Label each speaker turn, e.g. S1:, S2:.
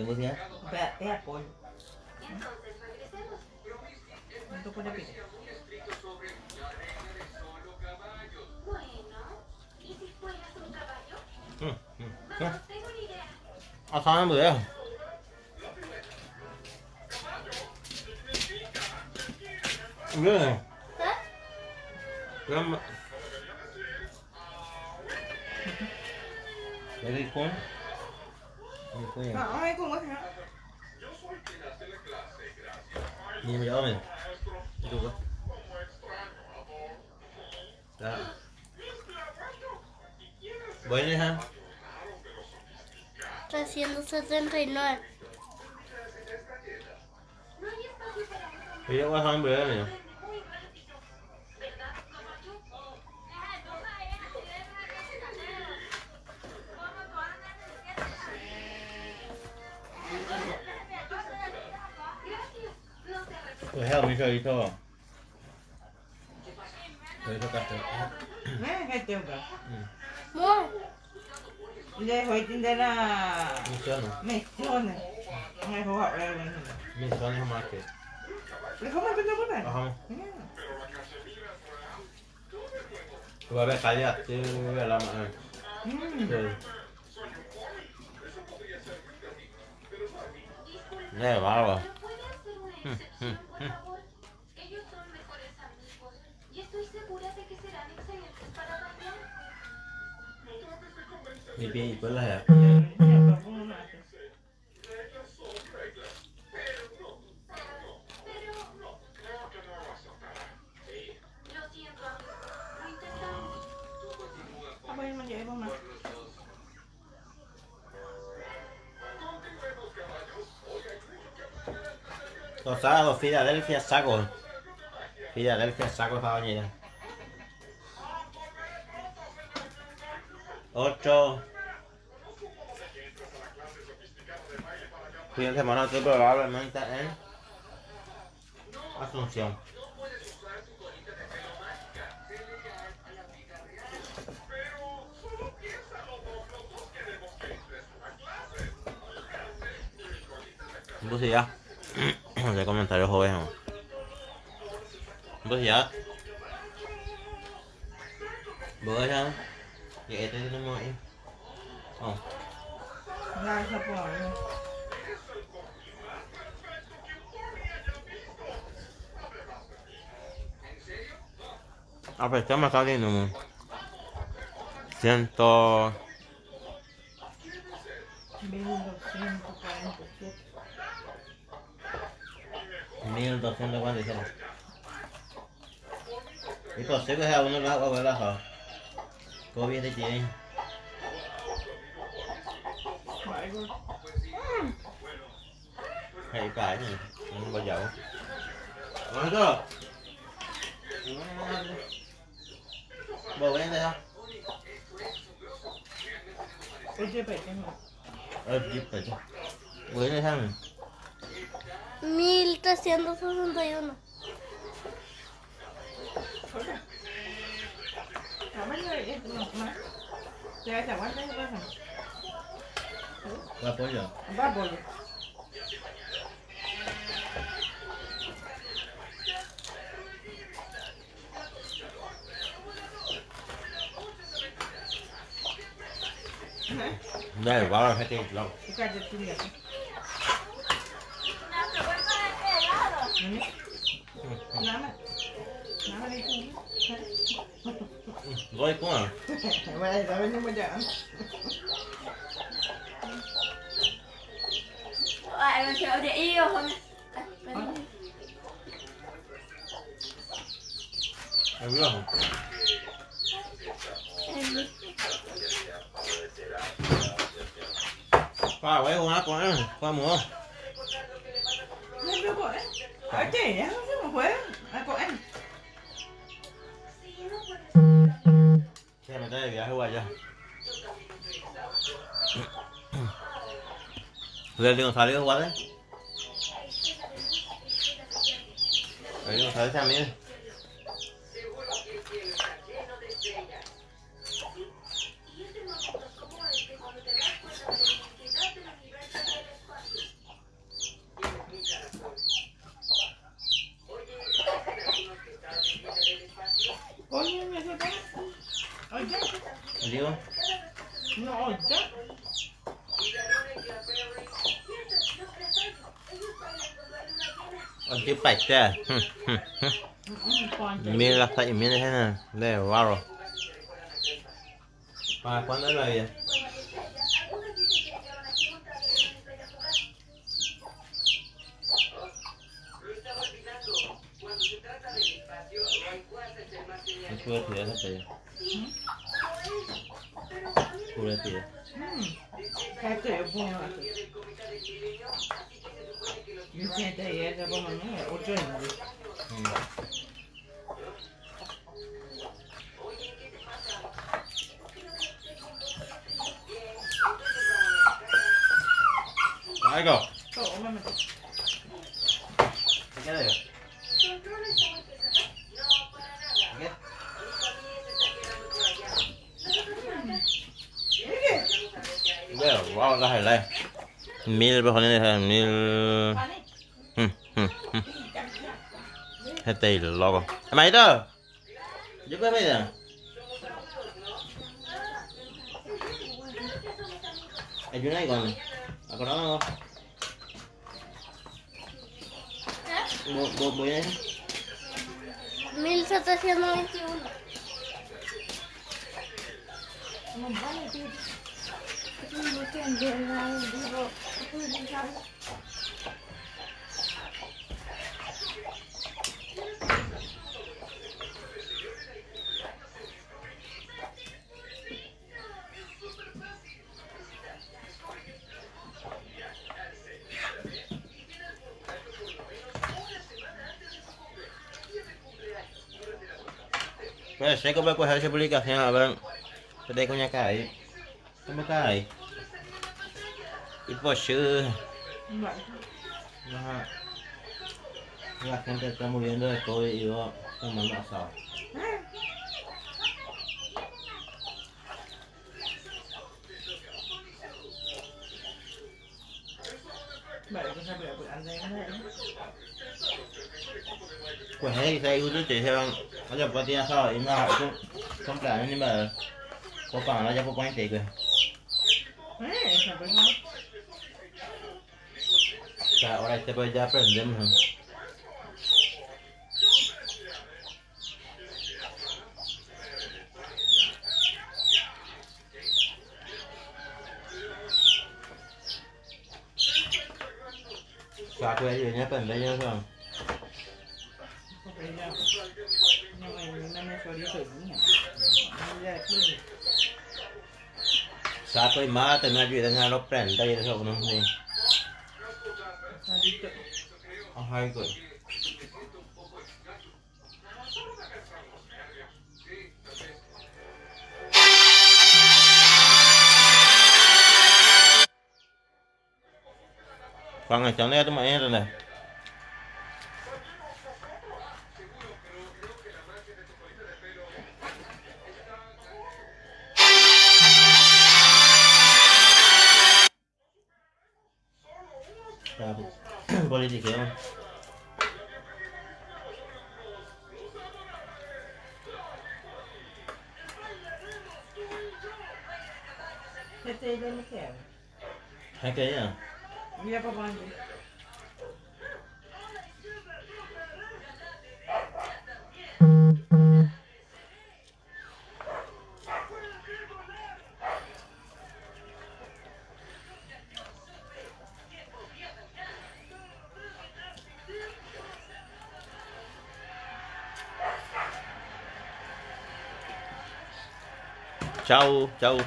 S1: Mbusia.
S2: Pe apoyo.
S1: Asado en Bien. Bien. Cái cuốn.
S2: Ờ, ai cũng có thể.
S1: Nhìn rõ mình. Được không? Đó. Bueno, hija.
S3: 379.
S1: Bây giờ qua hơn bữa này. Tôi heo mình chơi thôi. Tôi cho cắt được.
S2: Nè, cái tiêu cả.
S3: Mua.
S2: Đây hồi tin đây là
S1: Misiones.
S2: misiones. Ngay phù hợp đây mình.
S1: Misiones market.
S2: Lấy không ăn cái này.
S1: Ajá. Vai ver cállate, la mano. Nè, bárbaro.
S4: Ellos son mejores amigos y estoy segura de que serán excelentes para bailar.
S1: Đi đi bữa là
S4: Lo siento, amigo. Lo intentamos.
S2: Không mình vậy không mà.
S1: Los sábados, Filadelfia Saco. Filadelfia Saco estaba llena. 8. Fin de semana estoy probablemente en Asunción. Entonces ya, de comentarios jóvenes. Entonces ya, bữa sao? Vậy tôi nó mới. Ồ,
S2: Ra sập rồi.
S1: a ver, estamos saliendo. Ciento.
S2: 1247.
S1: 1247. Y pues sí que sea uno la agua la Cô biết đấy chị.
S2: Bảy luôn.
S1: Hay cái này, không bao giờ. Nói cơ. Bồ bên đây không?
S2: Ôi chưa phải xem
S1: Ờ, giúp phải chứ. Bữa đây thằng.
S3: 1361.
S2: Cảm ơn người mà. Dạ chào anh đấy các bạn.
S1: Qua bốn giờ.
S2: Ba bồi.
S1: Đây, vào là phải tiền lắm.
S2: Cái cái gì vậy? Nada. Nada đi.
S1: Rồi cũng à.
S2: Vậy rồi nhưng mà giờ.
S5: Ai mà chịu để yêu không?
S1: Em biết không? Qua quấy hoa quá, qua mùa.
S2: Nên đưa gọi. Ở trẻ không chứ mà quế. À cô anh.
S1: Se mete de viaje allá. Lely González Juárez. Lely González también. Digo.
S2: No, ya.
S1: Ojepaite. Mira hasta y mira de barro. ¿Para cuándo es la vida? Algo. ¿Qué queda? ¿Qué? Wow, la la. Mil cojones, mil. Este loco. Hermanito. Yo qué me Hay una igual. Acordado. Voy a
S3: 1721.
S1: Pues sé cómo coger esa publicación, a ver, te coña cae. ¿Cómo cae? Y pues sí. La gente está muriendo de COVID y yo tomando asado. Pues hey, saya itu chỉ theo nó cho có tiền sao thì nó cũng không trả nhưng mà có còn nó cho có quay tiền kìa. Ahora este pues ya aprendemos. Sao quay gì nhé, aprender yo eso. Saco y mate, me ayudan a los prenda y eso no sé. Ajá, güey. Juan, ¿dónde ya tu mañana? Politiqueo. ¿Qué ya?
S2: Mira, papá.
S1: Chau, chau.